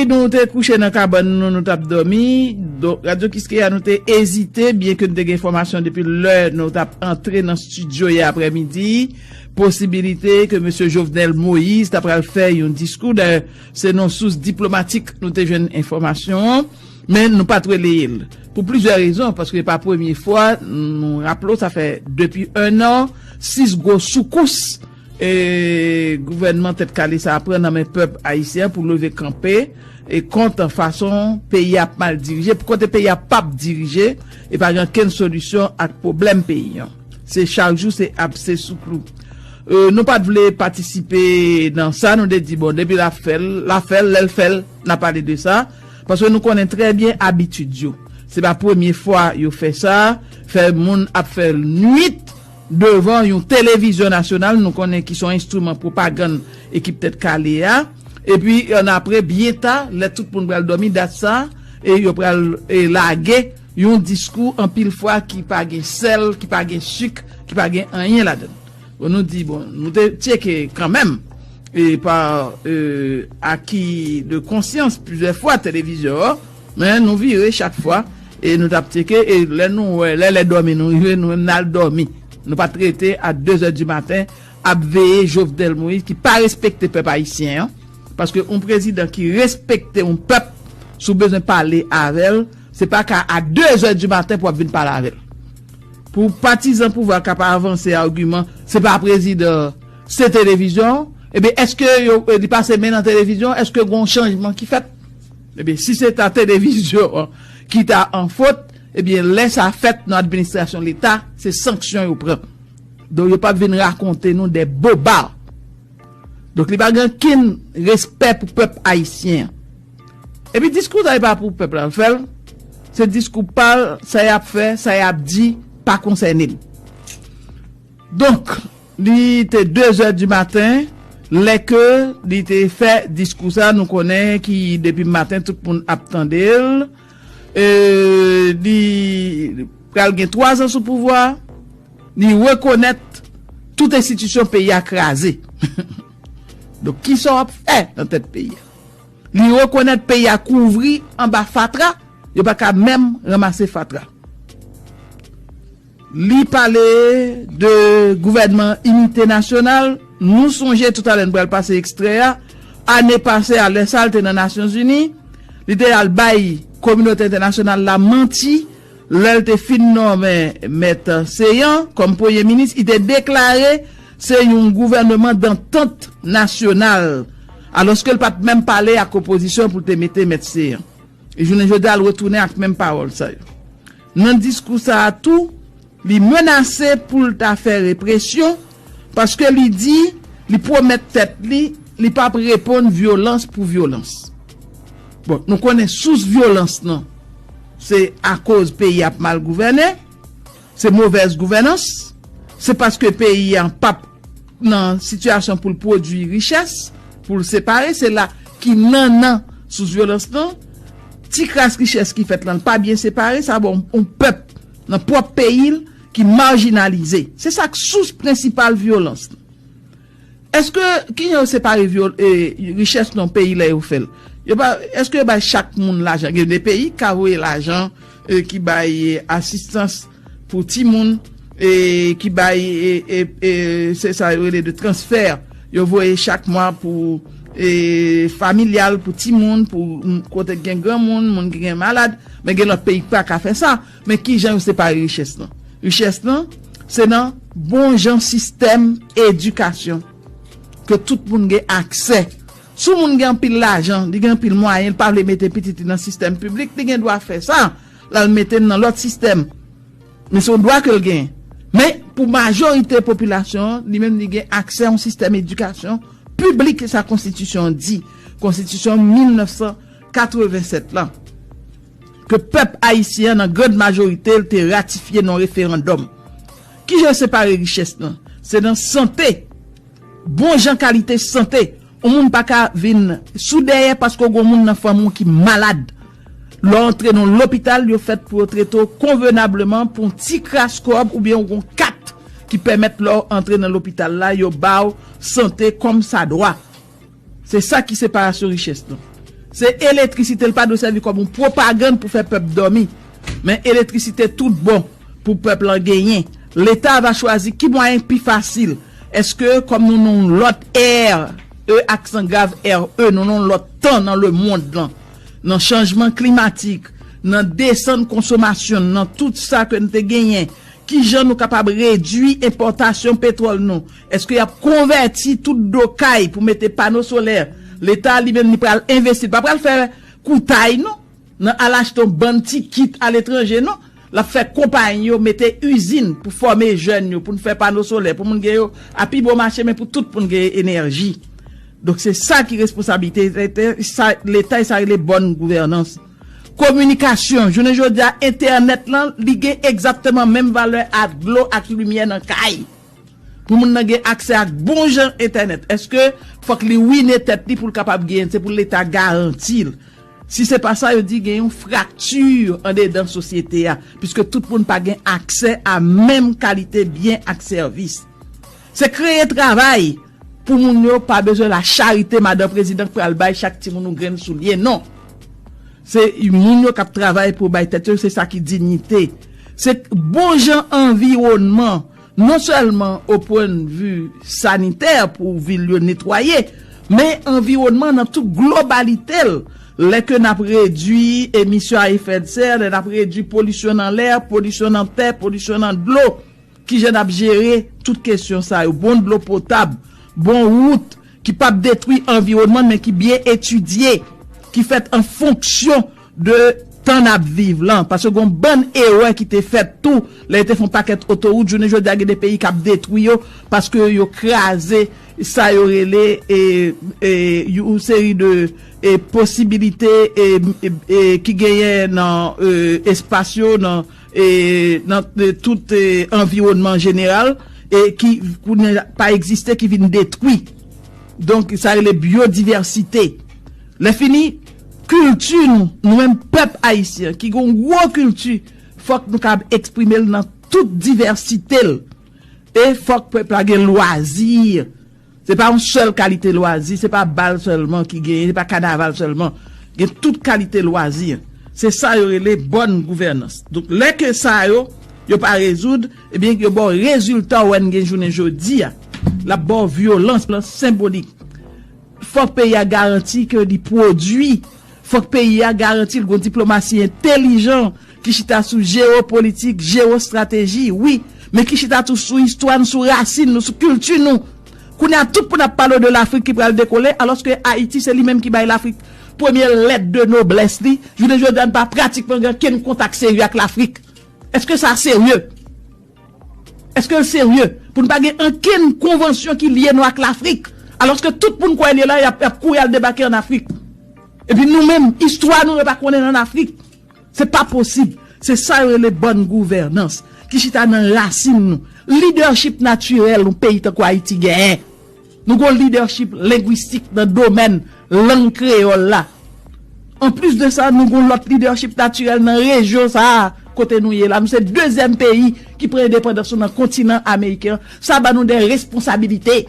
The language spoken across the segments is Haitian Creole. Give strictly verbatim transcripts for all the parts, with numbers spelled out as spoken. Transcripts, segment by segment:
Nou te kouche nan kabann nou, nou t ap dòmi. Donk, Radyo Kiskeya, nou te ezite, byenke nou te gen enfòmasyon depi lè nou t ap antre nan estidyo yè aprèmidi, posibilite ke mesye Jovenel Moïse ta pral fè yon diskou. Dayè, se nan sous diplomatik nou te jwenn enfòmasyon an, men nou pa t releye l. Pou plizyè rezon, paske e pa premye fwa, nou raple w, sa fè depi en an, sis gwo soukous e gouvènman tèt kale sa a pran nan men pèp ayisyen an pou leve kanpe e kont fason peyi a ap mal dirije, pou kote peyi a p ap dirije, e pa gen okenn solisyon ak pwoblèm peyi an. Se chak jou, se ap, se sou klou. E, nou pa t vle patisipe nan sa, nou te di, bon, depi l ap fè l, l ap fè l, lè l fè l, n a pale de sa, paske nou konnen trè byen abitid yo. Se pa premye fwa yo fè sa, fè moun ap fè nwit devan yon televizyon nasyonal, nou konnen ki se yon enstriman pwopagann ekip tèt kale a. Epi, annapre, byen ta, lè tout moun pral dòmi, dat sa, e yo pral, e, lage yon diskou anpil fwa ki pa gen sèl, ki pa gen sik, ki pa gen anyen ladan l. Bon, nou di, bon, nou te tcheke kanmenm, e pa, e, aki de konsyans plizyè fwa televizyon an, men nou vire chak fwa, e nou t ap tcheke, e lè nou wè, lè lè dòmi nou rive, nou menm n al dòmi. Nou pa t rete a de zè di maten ap veye Jovenel Moïse ki pa respekte pèp ayisyen an, paske yon prezidan ki respekte yon pèp, si w bezwen pale avè l, se pa ka a de zè di maten pou w ap vin pale avè l. Pou patizan pouvwa k ap avanse agiman, se pa prezidan, se televizyon, ebyen, èske yo, e, li pase men nan televizyon, èske gen yon chanjman ki fèt? Ebyen, si se ta televizyon an ki ta an fot, ebyen, lè sa fèt nan administrasyon Leta, se sanksyon yo pran. Donk, yo p ap vin rakonte nou de boba. Donk, li pa gen okenn respè pou pèp ayisyen an. Epi diskou sa, e pa pou pèp la l fè l. Se diskou pa l, sa y ap fè, sa y ap di, pa konsène l. Donk, li te de zè di maten, lè ke li te fè diskou sa, nou konnen ki depi maten tout moun ap tande l. E, li pral gen twa zan sou pouvwa, li rekonèt tout enstitisyon peyi a kraze. Donk, kisa w ap fè nan tèt peyi a? Li rekonèt peyi a kouvri anba fatra, yo pa ka menm ranmase fatra. Li pale de gouvènman inite nasyonal. Nou sonje toutalè n pral pase ekstrè a. Ane pase a, lè sa l te nan Nasyonzini, li te al bay kominote entènasyonal la manti lè l te fin nonmen Mèt Seyan kòm premye minis. Li te deklare se yon gouvènman dantant nasyonal, alòske l pa t menm pale ak opozisyon pou l te mete Mèt Seyan. E jounen jodi a, l retounen ak menm pawòl sa yo. Nan diskou sa a tou, li menase pou l ta fè represyon, paske li di, li pwomèt tèt li, li p ap reponn vyolans pou vyolans. Bon, nou konnen sous vyolans nan, se akoz peyi a ap mal gouvène, se movèz gouvènans, se paske peyi a p ap nan sitiyasyon pou l pwodui richès, pou l separe, se la ki nannan sous vyolans nan. Ti kras richès ki fèt lan, l pa byen separe, sa ba yon, yon pèp nan pwòp peyi l ki majinalize. Se sa k sous prensipal vyolans lan. Èske, kijan yo separe vyol-, e, richès nan peyi lè yo fè l? Yo pa, èske yo bay chak moun lajan? Gen de peyi k ka voye lajan, e, ki bay, e, asistans pou timoun, e, ki bay, e, e, e, se sa yo rele de transfè. Yo voye chak mwa pou, e, familyal, pou timoun, pou, m, kote gen granmoun, moun ki gen malad. Men gen lòt peyi ki pa ka fè sa. Men kijan yo separe richès lan? Richès lan, se nan bon jan sistèm edikasyon ke tout moun gen aksè. Si yon moun gen anpil lajan, li gen anpil mwayen, li pa vle mete pitit li nan sistèm piblik, li gen dwa fè sa, l al mete l nan lòt sistèm. Men se yon dwa ke l genyen. Men, pou majorite popilasyon an, li menm li gen aksè a yon sistèm edikasyon piblik, se sa konstitisyon an di. Konstitisyon mil nèf san katrevennsèt lan, ke pèp ayisyen an, nan grann majorite l, te ratifye nan referandòm. Kijan yo separe richès lan? Se nan sante. Bon jan kalite sante. Yon moun pa ka vin sou dèyè paske w gen yon moun nan fanmi w ki malad. Lè w antre nan lopital, yo fèt pou yo trete w konvenableman pou yon ti kras kòb oubyen w gen yon kat ki pèmèt lè w antre nan lopital la, yo ba w sante kòmsadwa. Se sa ki separasyon richès lan. Se elektrisite, l pa dwe sèvi kòm yon pwopagann pou fè pèp dòmi. Men elektrisite tout bon pou pèp lan genyen. Leta va chwazi ki mwayen k pi fasil. Èske kòm nou nan yon lòt ère, E aksan grav, R E, nou nan yon lòt tan nan lemonn lan, nan chanjman klimatik, nan desann konsomasyon n, nan tout sa ke n te genyen, kijan nou kapab redui enpòtasyon petwòl nou? Èske y ap konvèti tout do kay pou mete pano solè? Leta li menm li pral envesti, li pa pral fè koutay non, nan al achte yon bann ti kit aletranje non. L ap fè konpayi yo mete izin pou fòme jèn yo, pou n fè pano solè, pou moun gen yo a pi bon mache, men pou tout moun gen enèji. Donk se sa ki responsablite Leta, sa, Leta, e sa rele bòn gouvènans. Kominikasyon, jounen jodi a, entènèt lan, li gen egzakteman menm valè ak dlo ak limyè nan kay. Pou moun nan gen aksè ak bon jan entènèt, èske fòk li wine tèt li pou l kapab genyen? Se pou Leta garanti l. Si se pa sa, yo di gen yon frakti andedan sosyete a, piske tout moun pa gen aksè a menm kalite byen ak sèvis. Se kreye travay pou moun yo pa bezwen la charite madan prezidan k pral bay chak timoun yon grenn soulye, non. Se moun yo k ap travay pou bay tèt yo, se sa ki dinyite. Se bon jan anviwònman, non sèlman o pwennvi sanitè pou vil yo netwaye, men anviwònman nan tout globalite l. Lè ke n ap redui emisyon a efè de sè, lè n ap redui polisyon nan lè, polisyon nan tè, polisyon nan dlo, kijan n ap jere tout kesyon sa yo? Bon dlo potab, bon wout ki p ap detwi anviwònman, men ki byen etidye, ki fèt an fonksyon de tan n ap viv lan. Paske gen yon bann erè ki te fèt tou, lè yo te fè yon pakèt otowout, jounen jodi a gen de peyi k ap detwi yo, paske yo kraze sa yo rele e, e, yon seri de e, posibilite e, e, e, ki genyen nan e, espas yo, nan e, nan e, tout e, anviwònman jeneral, e ki kounye a pa egziste, ki vin detwi. Donk, sa rele byodivèsite. Lè fini, kilti nou, nou menm pèp ayisyen, ki gen yon gwo kilti, fòk nou kab eksprime l nan tout divèsite l. E fòk pèp la gen lwazi. Se pa yon sèl kalite lwazi, se pa bal sèlman ki genyen, se pa kanaval sèlman. Gen tout kalite lwazi. Se sa yo rele bòn gouvènans. Donk, lè ke sa yo, yo pa rezoud, ebyen, yo ba w rezilta w wè n gen jounen jodi a. L ap ba w vyolans lan senbolik. Fòk peyi a garanti ke li pwodui. Fòk peyi a garanti l gon diplomasi entelijan ki chita sou jewopolitik, jewostrateji, wi, men ki chita tou sou istwa n, sou rasin nou, sou kilti nou. Kounye a, tout moun ap pale de Lafrik ki pral dekole, alòske Ayiti se li menm ki bay Lafrik premye lèt de noblès li. Jounen jodi a, n pa pratikman gen okenn kontak serye ak Lafrik. Èske sa serye? Èske l serye? Pou n pa gen ankenn konvansyon ki lye nou ak Lafrik. Alòske tout moun kwè n ye la, y ap, y ap kouri al debake ann Afrik. Epi nou menm, istwa nou, yo pa konnen ann Afrik. Se pa posib. Se sa yo rele bòn gouvènans, ki chita nan rasin nou. Lidèchip natirèl yon peyi tankou Ayiti genyen. Nou gon lidèchip lengwistik nan domèn lang kreyòl la. Anplis de sa, nou gon lòt lidèchip natirèl nan rejyon sa a, kote nou ye la. Nou se dezyèm peyi ki pran endepandans nou nan kontinan ameriken an. Sa ba nou de responsabilite.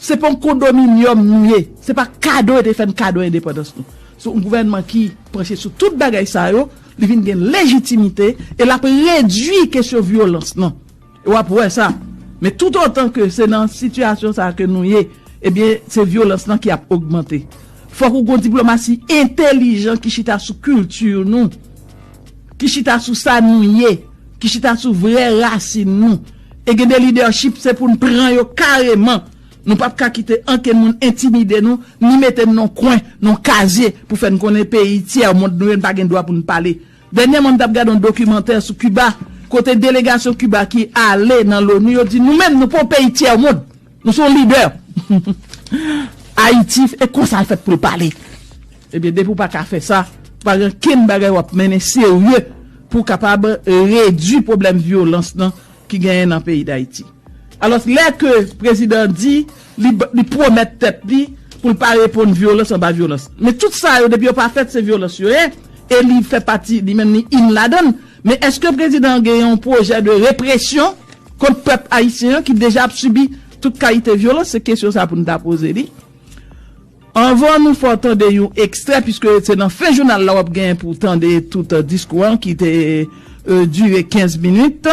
Se pa yon kondominyòm nou ye. Se pa kado yo te fè n kado endepandans nou. Se yon gouvènman ki panche sou tout bagay sa yo, li vin gen lejitimite, e l ap redui kesyon vyolans lan. E w ap wè sa. Men toutotan ke se nan sitiyasyon sa a ke nou ye, ebyen, se vyolans lan ki ap ogmante. Fòk ou gon diplomasi entelijan ki chita sou kilti nou, ki chita sou sa nou ye, ki chita sou vrè rasin nou. E gen de lidèchip, se pou n pran yo kareman. Nou p ap ka kite ankenn moun entimide nou, ni mete n nan kwen, nan kazye, pou fè n konnen peyi tyè mond nou ye, n pa gen dwa pou n pale. Dènyèman, m t ap gade yon dokimantè sou Kiba, kote delegasyon Kiba ki ale nan loni, yo di, nou menm, nou pa yon peyi tyè mond. Nou se yon lidè. Ayiti, e konsa l fèt pou l pale. Ebyen, depi w pa ka fè sa, pa gen kenn bagay w ap mennen serye pou w kapab redui pwoblèm vyolans lan ki genyen nan peyi Dayiti. Alò, lè ke prezidan di, li, li pwomèt tèt li pou l pa reponn vyolans anba vyolans. Men tout sa yo, depi yo pa fèt, se vyolans yo ye, e li fè pati, li menm li in ladan l. Men èske prezidan an genyen yon pwojè de represyon kont pèp ayisyen an ki deja ap sibi tout kalite vyolans? Se kesyon sa pou n ta poze li. Anvan nou fè w tande yon ekstrè, piske se nan fen jounal la w ap genyen pou w tande tout, euh, diskou an ki te, euh, dire kenz minit.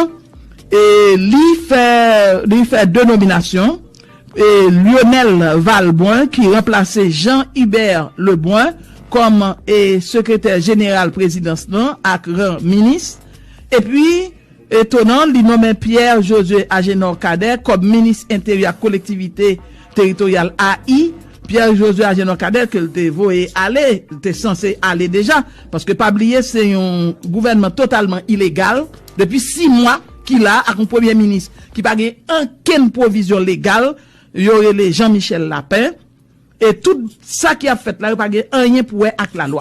E li fè, li fè de nominasyon. E Lionel Valbrun ki ranplase Jean Hubert Lebrun kòm, e, sekretè jeneral prezidans lan ak ran minis. Epi, etonan, li nonmen Pierre Josué Agénor Cadet kòm minis enteryè ak kolektivite teritoryal, A I. Pierre Josué Agénor Cadet ke l te voye ale, l te sanse ale deja, paske pa bliye se yon gouvènman totalman ilegal depi sis mwa ki la ak yon premye minis ki pa gen ankenn pwovizyon legal, yo rele Jean Michel Lapin, e tout sa ki ap fèt la, yo pa gen anyen pou wè ak lalwa.